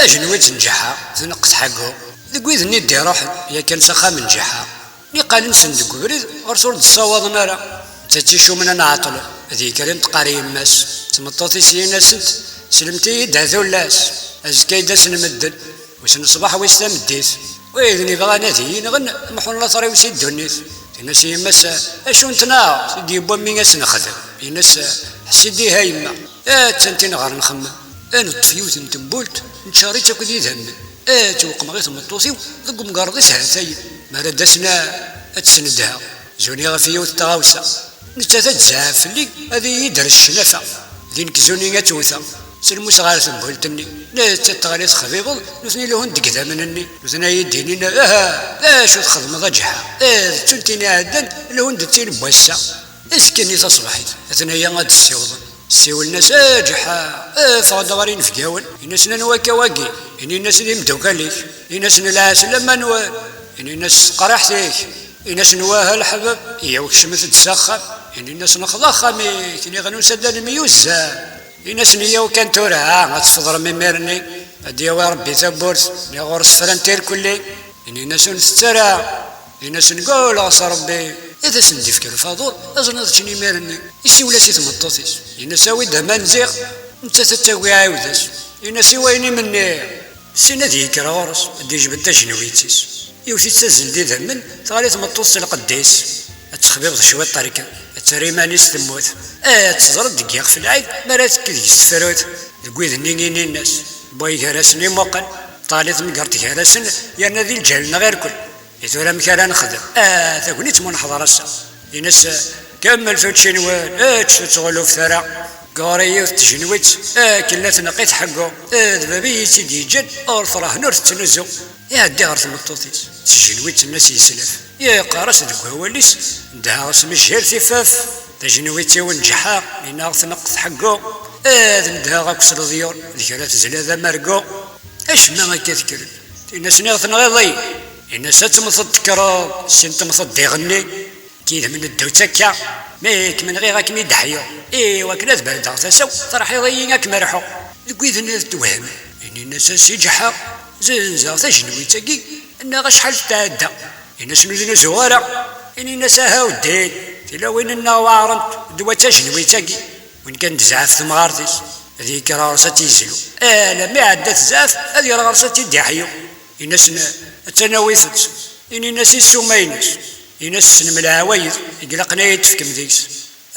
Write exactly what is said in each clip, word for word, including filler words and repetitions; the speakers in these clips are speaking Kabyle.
Tajenwitt n Ǧeḥḥa tneqq tḥeggu. Deg wid-nni d-iruḥen yakan s axxam n Ǧeḥḥa, niqal-nsen deg ubrid ɣer-s ur d-ssawaḍen ara. Netta tticumen ad nɛeṭṭel, ad yekker ineṭṭeq ɣer yemma-s d tmeṭṭut-is, yenna-sent: "Slemt-iyi-d a tullas, azekka ad d-asen medden, wissen ṣṣbeḥ wis tameddit. Widen ibɣan ad iyi-nɣen, mḥun later-iw si ddunit." Tenna-s yemma-s: "Acu n tnaɣ i d-yewwa mmi ad s-nexdem?" Yenna-s: "Ḥess-d ihi a yemma, attan tin ɣer nxemmem. Ad neṭṭef yiwet n tembult, neččar-itt akked idammen. Ad tt-weqmeɣ i tmeṭṭut-iw deg umgerḍ-is hatayen. Mi ara d-asen, ad tt-snedheɣ. Zun iɣef yiwet n tɣawsa. Nettat ad tzeɛɛef fell-i, ad iyi-d-terr s ccnafa. Di nekk zuni ad tt-wteɣ." S lmus ɣer tembult-nni. Nettat teɣli texbibeḍ, nutni lehun deg idammen-nni. Nutni ad iyi-d-inin: "Aha, d acu txedmeḍ a Ǧeḥḥa?" Eh, d tunttin iɛeddan, lehun-d d tin n wass-a. Azekka-nni taṣebḥit, atnaya ad d-ssiwḍen. Ssiwlen-as: "A Ǧeḥḥa, ffeɣ-d ɣer inebgawen." Ini-asen: "Anwa akka wagi?" Inin-as: "D imdukal-ik." Ini-asen: "Lɛeslama-nwen." Inin-as: "Teqriḥt-ik." Ini-asen: "Waha leḥbab, yyaw kecmet-d s axxam." Inin-as: "Nexḍa axxam-ik, niɣ nusa-d ad nemyuzzam." Ini-asen: "Yyaw kan tura, ha, ad tfeḍrem imir-nni, ad d-yawi Rebbi tawwurt, niɣ ɣur-s frant irkelli." Inin-as: "Ur ntett ara." Ini-asen: "Gguleɣ s Rebbi." Ad asen-d-ifk lfaḍur, aẓen ad ččen imir-nni. Isiwel-as i tmeṭṭut-is. Ini-as: "Awi-d aman ziɣ, nettat ad tagi aɛiwed-as." Ini-as: "I wayen i m-nniɣ." Syin ad yekker ɣur-s, ad d-yejbed tajenwitt-is. Yiwet-itt tazzel d idammen, teɣli tmeṭṭut s lqedd-is. Ad texbibeḍ cwiṭ terked, ad terr iman-is temmut. Ad teẓreḍ deg yixef lɛid, mi ara tekki deg-s tefrut. Deg wid-nni inin-as: "Wway gar-asen imuqel, teɣli temgert gar-asen, yerna di lǧal-nneɣ irkel. I tura amek ara nexdem? Ah, tagnit mu neḥḍer ass-a." Ini-as: "Kemmlet učči-nwen, eččet ur ttɣulluft ara. Ɣur-i yiwet n tjenwitt, akken la tneqq i tḥeggu. D baba i yi-tt-id-yeǧǧan, ur trahen ur tettnuzu." Iɛeddi ɣer tmeṭṭut-is, d tjenwitt-nni s yeslaf. Yeqqar-as deg wawal-is: "Dɛeɣ s mejhir tifaf, tajenwitt-iw n Ǧeḥḥa, inaɣ tneqq tḥeggu. Ad nedheɣ akk s leḍyur, d kra tezla d amergu." Acemma akka tekker-d. Tin-as: "Niɣ tenɣiḍ-iyi." Ini-as: "Ad temmteḍ tekkreḍ, syin temmteḍ d iɣenni. Kidem neddu-tt akka, mi kem-nɣiɣ ad kem-id-ḥyuɣ. I wakken ad berdeɣ tasa-w, terḥiḍ-iyi ad kem-rḥuɣ." Deg widen ad twehhmen. Inin-as: "A si Ǧeḥḥa, zenzeɣ tajenwitt-agi, nneɣ acḥal tetɛedda." Ini-as: "Ur znuzuɣ ara." Inin-as: "Aha uddin, tilawin-nneɣ weɛrent ddwa d tajenwitt-agi. Win kan d-tezɛef temɣart-is, ad yekker ɣer-s ad tt-yezlu. Alammi iɛedda tezɛef, ad yerr ɣer-s ad tt-id-iḥyu." Ini-asen: "Attan awit-tt." Inin-as: "I ssuma-ines?" Ini-as: "Ssnem leɛwayed i ilaqen ad iyi-d-tefkem deg-s.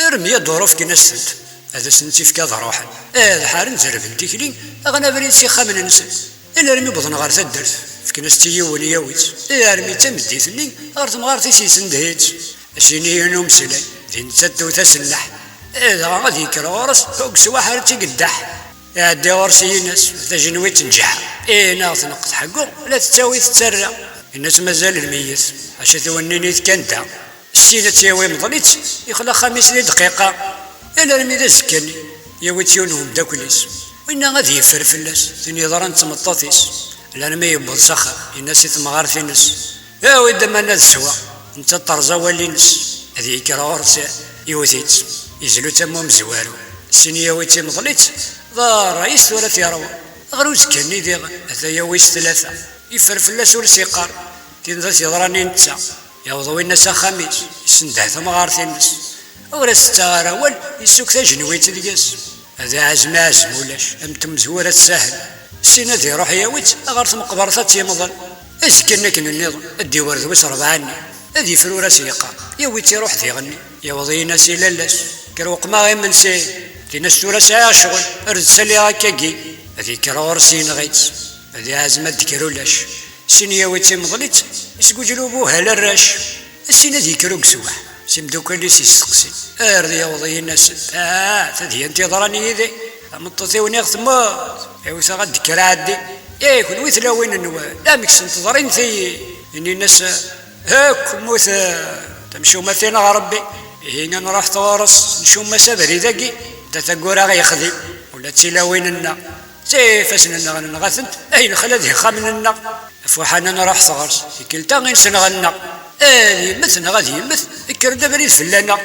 Armi ad d-uru fken-as-tent, ad asen-tt-ifk ad ruḥen. Ad ḥaren zerben tikli, aɣen abrid s ixxamen-nsen. Alarmi wwḍen ɣer taddart, fken-as-tt i yiwen yawi-tt. Armi d tameddit-nni ɣer temɣart-is yesendeh-itt." Asini yiwen umeslay, di nettat tewt-as nneḥ. Dɣa ad yekker ɣur-s, ur yeswaḥ ara tt-igeddeḥ. Iɛeddi ɣur-s yin-as: "Tajenwitt n Ǧeḥḥa, inaɣ tneqq tḥeggu, la tettawi tettarra." Ini-as: "Mazal lmeyyet, ḥaca tiwennin i tekkan da." Syin ad tt-yawi meḍl-itt, yexla axxam-is di dqiqa. Alarmi d azekka-nni, yawi-tt yiwen n umeddakel-is. Winna ad yeffer fell-as, tin yeḍran d tmeṭṭut-is. Alarmi yewweḍ s axxam, yenna-s i temɣart-ines: "Awi-d aman ad sweɣ." Nettat terẓa awal-ines, ad yekker ɣur-s, iwet-itt, yezlu-tt am umezwaru. Syin yawi-tt imeḍl-itt, d ṛṛay-is tura ad t-yerwa. Ɣer uzekka-nni diɣen, ata yawi-s tlata. Yeffer fell-as ur s-iqqar. Tin d at yeḍran i netta. Yaweḍ winna s axxam-is, yessendah tamɣart-ines. Ur as-tettaɣ ara awal, yessuk tajenwitt deg-s. Ad iɛazem iɛazem ulac, am tmezwura tessahel. Syin ad iruḥ yawi-tt ɣer tmeqbert ad tt-yemḍel. Azekka-nni akken nniḍen, ad d-iwred wis rebɛa-nni. Ad yefrur as-yeqqar, yawi-tt iruḥ diɣenni. Yaweḍ yin-as i lalla-s: "Kker weqmeɣ imensi." Tin-as: "Tura sɛiɣ ccɣel, ar d-ttaliɣ akkagi." Ad yekker ɣur-s yenɣ-itt. Ad iɛazem ad d-tekker ulac. Syin yawi-tt imeḍl-itt, yesguǧel ubuhal arrac. Syin ad yekker ugeswaḥ, s imdukal-is yesteqsi. Ar d yaweḍ yin-as: "Ah, tadyant yeḍran yid-i, tameṭṭut-iw niɣ temmut, iwteɣ ad d-tekker aɛeddi." "Eh, kunwi tlawin-nwen, amek sent-ḍrint-iyi?" Inin-as: "Akk mmuten, tamcumatin ɣer Rebbi." Ihi ad nruḥ ɣur-s, ncumma-s abrid-agi, da taggura ɣ-yexdim, ula d tilawin-nneɣ. D ifassen-nneɣ nenɣa-tent, ay nexla d ixxamen-nneɣ. Afuḥan ad nruḥ ɣur-s, tikkelt-a i nsenɣ-nneɣ. Ad yemmet neɣ ad yemmet, kker-d abrid fell-aneɣ.